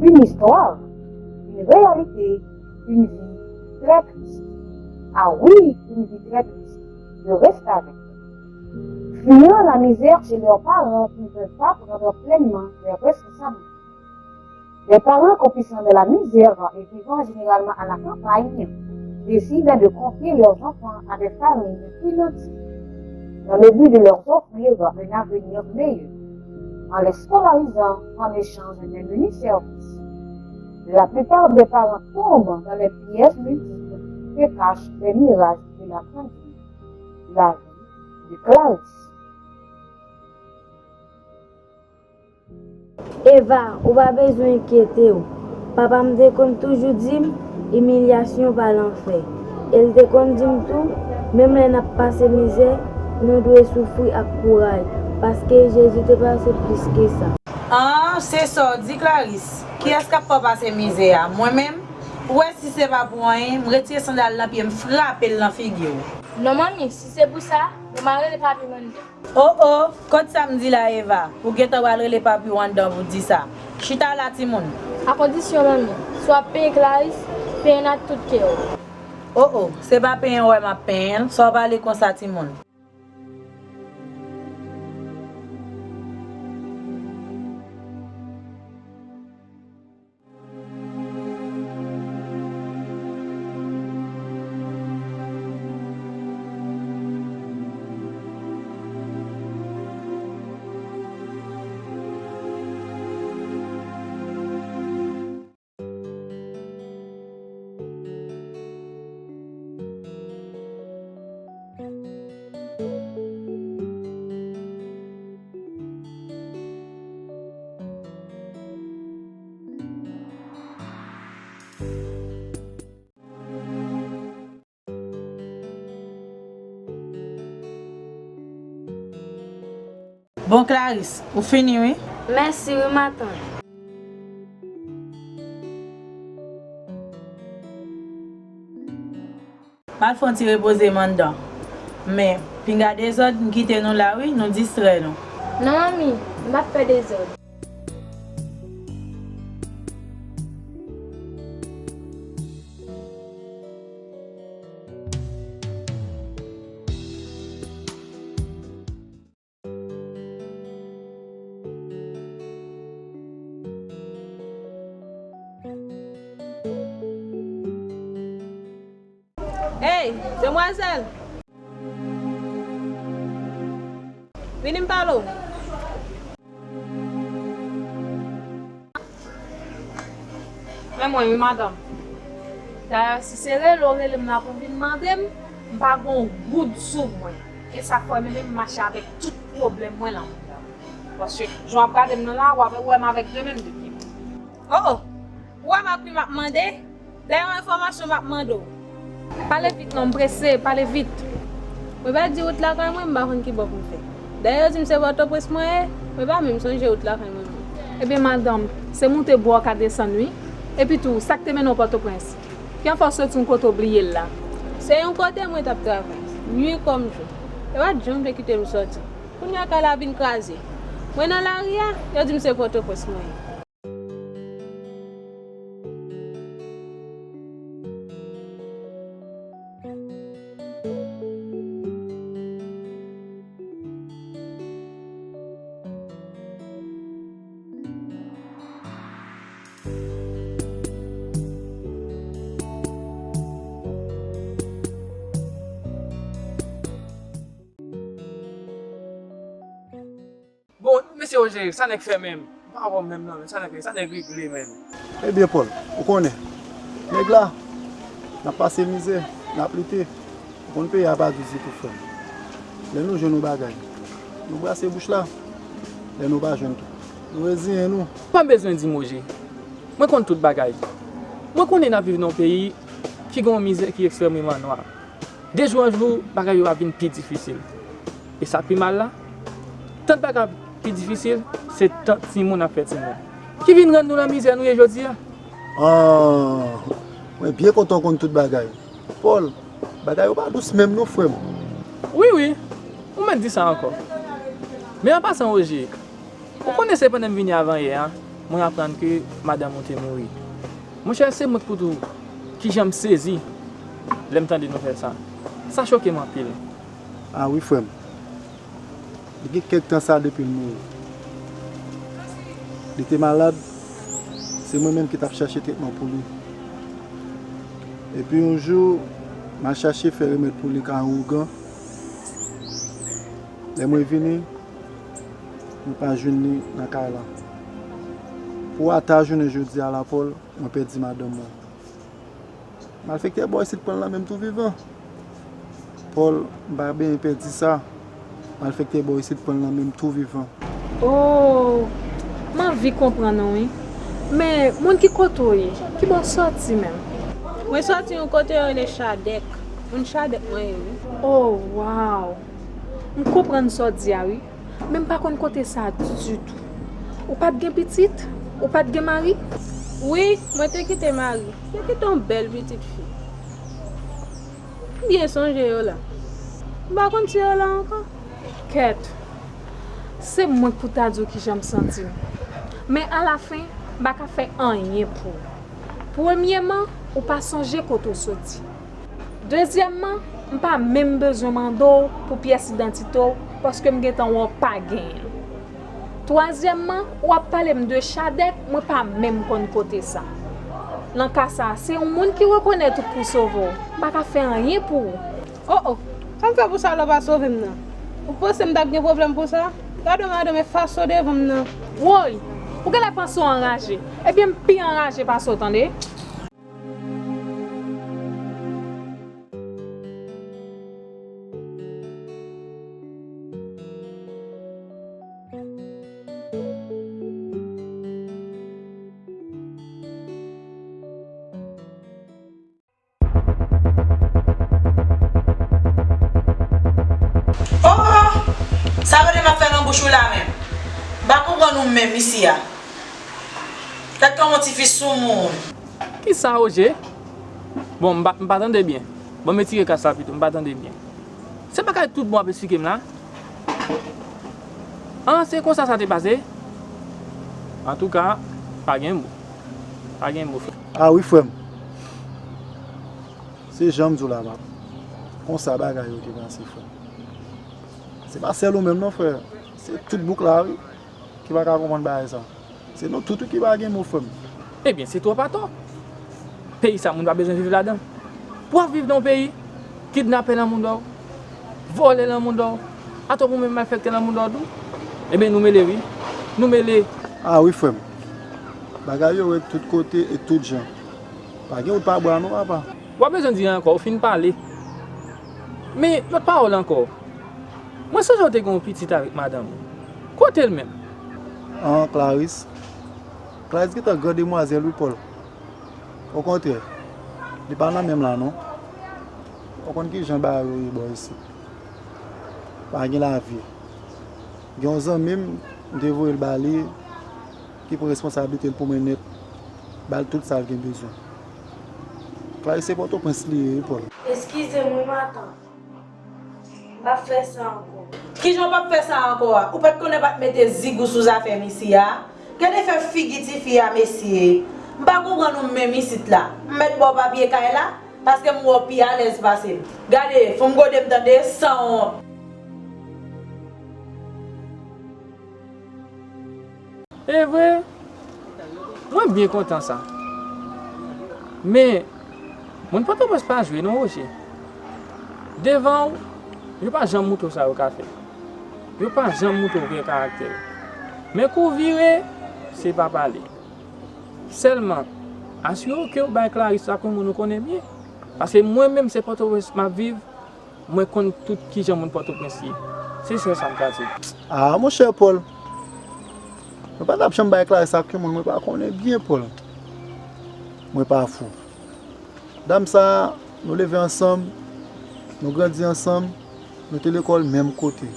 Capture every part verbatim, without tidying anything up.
Une histoire, une réalité, une vie très triste. Ah oui, une vie très triste. Je reste avec. Fuyant la misère chez leurs parents qui ne peuvent pas prendre pleinement leurs responsabilités. Les parents croupissant dans la misère et vivant généralement à la campagne décident de confier leurs enfants à des familles plus nanties dans le but de leur offrir un avenir meilleur en les scolarisant en échange d'un menu service. La plupart des parents tombent dans les pièges multiples que cachent les mirages de la grande vie, la vie de Clarisse. Eva, ou pa bezwen enkyete w. Papa m te konn toujou di m, imilyasyon pa lanfè. E l te konn di m tou, menm lè n ap pase mizè, nou dwe soufri ak kouraj, paske Jezi te pase plis ke sa. An, se sa w di, Clarisse. Kiyès k ap fè w pase mizè a? Mwen menm? Ou wè si se pa pou anyen, m retire sandal nan pye m, frape l nan figi w. Non, manmi, si se pou sa, bon, m a rele papi m anndan. O o, kote sa m di la Eva? Ou gentan pral rele papi w anndan pou di sa. Chita la timoun. A kondisyon, manmi, si w ap penyen Clarisse, penyen l ak tout kè w. O o, se pa penyen w wè m ap penyen l, sa w pale konsa timoun? Bon Clarisse, ou fini wi. Mèsi wi matant. M al fè yon ti repoze m anndan. Men, pinga dezòd, m kite nou la wi, nou distrè nou. Non manmi, m p ap fè dezòd. Ey, demwazèl! Vini m pale w. Men mwen wi madanm. Dayè si se rele w rele m la pou w vin mande m, m pa gen yon goud sou mwen. E sa k fè menm m mache avèk tout pwoblèm mwen nan mond la. Paske jan w ap gade m nan la, w ap wè m avèk de men m de pye. O o! Ou wè m ak wi m ap mande? Dèyè yon enfòmasyon m ap mande w. Pale vit non, m prese, pale vit. Mwen pa di wout lakay mwen, m pa konn ki bò pou m fè. Dèyè yo di m se Pòtoprens mwen ye, mwen pa menm sonje wout lakay mwen menm. Ebyen madanm, se moute bwa w ka desann wi. Epi tou, sa k te mennen w Pòtoprens? Ki an fè w soti yon kote w bliye l la? Se yon kote mwen t ap travay, nwi kòm jou. Yo pa t janm vle kite m sòti. Kounye a kay la vin kraze. Mwen nan lari a, yo di m se Pòtoprens mwen ye. Bon, mesye Roger, sa nèg fè menm? M pa wè w menm non, men sa nèg, sa nèg regle menm. Ebyen Paul, ou konnen, nèg la, n ap pase mizè, n ap lite. Ou konn peyi a pa dous ditou frè m. Lè nou jwenn yon bagay, nou brase bouch la. Lè nou pa jwenn tou, nou reziyen nou. Ou pa bezwen di m Roger. Mwen konn tout bagay. Mwen konnen n ap viv nan yon peyi ki gen yon mizè ki ekstrèmeman nwa. De jou an jou, bagay yo ap vin pi difisil. E sa k pi mal la, tan bagay ap pi difisil, se tan timoun ap fè timoun. Ki vin rann nou nan mizè nou ye jodi a. Ah, mwen byen kontan w konn tout bagay. Paul, bagay yo pa dous menm non, frè m. Wi, wi, ou mèt di sa ankò. Men an pasan, Roger, ou konnen se pandan m vini avanyè a, mwen aprann ke madanm ou te mouri. Monchè, se mwen k pou di w kijan m sezi lè m tande nouvèl sa. Sa choke m anpil. A wi, frè m. Li gen kèk tan sa depi l mouri. Li te malad, se mwen menm ki t ap chache tretman pou li. Epi yon jou, m al chache fè remèd pou li kay yon ougan. Lè mwen vini, mwen pa jwenn li nan kay la. Pou ata jounen jodi a la, Pòl, mwen pèdi madanm mwen. Malfektè bò isit pran l nan men m tou vivan. Pòl, m pa benyen pèdi sa. Malfektè bò isit pran l nan men m tou vivan. Oh, m anvi konprann ou, wi. Men, moun ki kote w ye? Ki bò w sòti menm? Mwen sòti yon kote yo rele Chadèk. Moun Chadèk mwen ye, wi. Oh, wow! M konprann sa w di a, wi. Men m pa konn kote sa ditou. Ou pa t gen pitit? Ou pa t gen mari? Wi, mwen te kite mari. Mwen kite yon bèl pitit fi. M byen sonje yo la. M pa konn si yo la ankò. Kèt, se mwen k pou ta di w kijan m santi m. Men alafen, m pa ka fè anyen pou ou. Premyèman, ou pa sonje kote w soti. Dezyèmman, m pa menm bezwen mande w pou pyès idantite w, paske m gentan wè w pa genyen l. Twazyèmman, w ap pale m de Chadèk, mwen pa menm konn kote sa. Nan ka sa a, se yon moun ki rekonèt ou k pou sove w. M pa ka fè anyen pou ou. Oh, oh, sa m fè pou sa lè w pa sove m nan? Ou panse m t ap gen pwoblèm pou sa? Gade w madanm e fason devan m nan. Woy, ou genlè panse w anraje. Ebyen, m pi anraje pase w, tande? Oh! Sa vle di m ap fè nan bouch ou la menm? M pa konprann ou menm isi a. Tèt kòman tifi soumoun. Kisa, Woje? Bon, m pa, m pa tande byen. Bon, m retire kas la pito, m pa tande byen. Se bagay tout bon w ap esplike m la? An, se konsa sa te pase? Antouka, pa gen mo. Pa gen mo, frè. A wi, frè m. Se jan m di w la, pap. Konsa bagay yo te pase, frè m. Se pa sèl ou menm non, frè. Se tout bouk la, wi, ki pa ka konprann bagay sa. Se nou tout, wi, ki pa gen mo, frè m. Ebyen, se twòp atò. Peyi sa, moun pa bezwen viv ladan. Pou w ap viv nan yon peyi, kidnapè nan moun dòw, vòlè nan moun dòw, atò pou menm malfektè nan moun dòw tou. Ebyen, nou mele, wi. Nou mele. A wi, frè m. Bagay yo rèd tout kote e tout jan. Pa gen wout pa bwa non, papa. W ap bezwen di ankò, ou fin pale. Men, lòt pawòl ankò. Mwen sonje w te gen yon pitit avèk madanm ou. Kote l menm? An, Clarice. Clarice gentan gran demwazèl, wi, Pòl. Okontrè, li pa nan menm la, non. Ou konn ki jan bagay yo ye bò isit. Pa gen lavi. Gen yon zanmi m, m te voye l ba li, ki pran responsablite l pou mwen nèt, ba l tout sa l gen bezwen. Clarice, se Pòtoprens li ye, wi, Pòl. Eskize m, wi, matant. M p ap fè sa ankò. Kijan w p ap fè sa ankò a? Ou pa t konnen pa t mete zig ou sou zafè m isi a? Gade fè figi tifi a, mesye. M pa konprann ou menm isit la. M mèt ba w papye kay la, paske m wè w pi alèz pase m. Gade, fon m gode m tande, sanwont. E vre, mwen byen kontan sa. Men, moun Pòtoprens pa jwe non, Woje. Devan w, yo pa janm moutre w sa yo ka fè. Yo pa janm moutre w vrè karaktè yo. Men kou w vire, se pa pale. Sèlman, asire w ke w bay Clarice ak yon moun ou konnen byen. Paske mwen menm, se Pòtoprens m ap viv, mwen konn tout kijan moun Pòtoprens ye. Se sèl sa m ka di w. A, monchè Pòl, mwen pa t ap janm bay Clarice ak yon moun mwen pa konnen byen, Pòl. Mwen pa fou. Dam sa a, nou leve ansanm, nou grandi ansanm, nou te lekòl menm kote.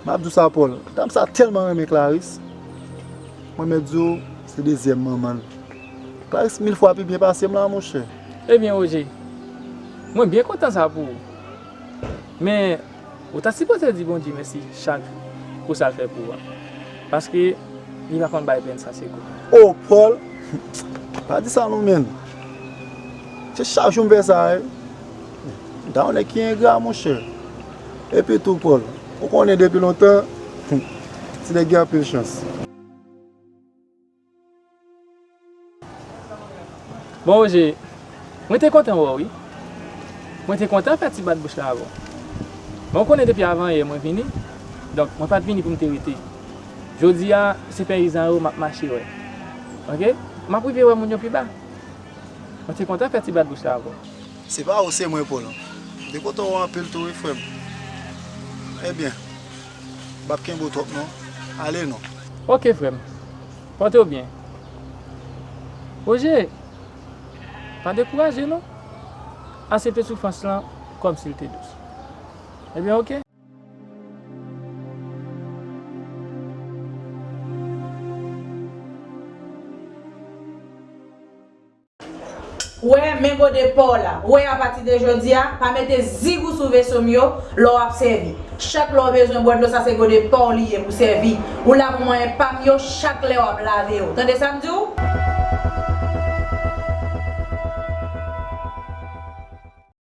M ap di w sa, Pòl, dam sa tèlman renmen Clarice. Mwen mèt di w, se dezyèm manman l. Clarice mil fwa pi byen pase m la, monchè. Ebyen, Woje, mwen byen kontan sa pou ou. Men, ou ta sipoze di Bondye mèsi chak pou sa l fè pou ou a. Paske, Li pa konn bay pèn sa se kou. Oh, Paul! Pa di sa non, menn. Se chak jou m fè sa, wi. M ta yon nèg ki engra, monchè. Epi tou, Paul, ou konnen depi lontan, ti nèg gen anpil chans. Bon, Roger, mwen te kontan wè w, wi. Mwen te kontan fè ti bat bouch la avè w. Men w konnen depi avan yè mwen vini, donk mwen pa t vini pou m te rete. Jodi a, se peyizan yo m ap mache wè. Oke? M ap rive wè moun yo pi ba. Mwen te kontan fè ti bat bouch la avè w. Se pa ou, se mwen, Paul. M te kontan wè w anpil tou, wi, frè m. Ebyen, m p ap kenbe w twòp non. Ale non. Oke, frè m. Pòte w byen. Roger, pa dekouraje non. Aksepte soufrans lan kòmsi l te dous. Ebyen, oke. Wè, men gode pa w la. Wè, apati de jodi a, pa mete zig ou sou veso m yo lè w ap sèvi. Chak lè w bezwen bwè dlo, sa se gode pa w li ye pou sèvi. Ou la pou manyen pa m yo chak lè w ap lave yo. Tande sa m di w?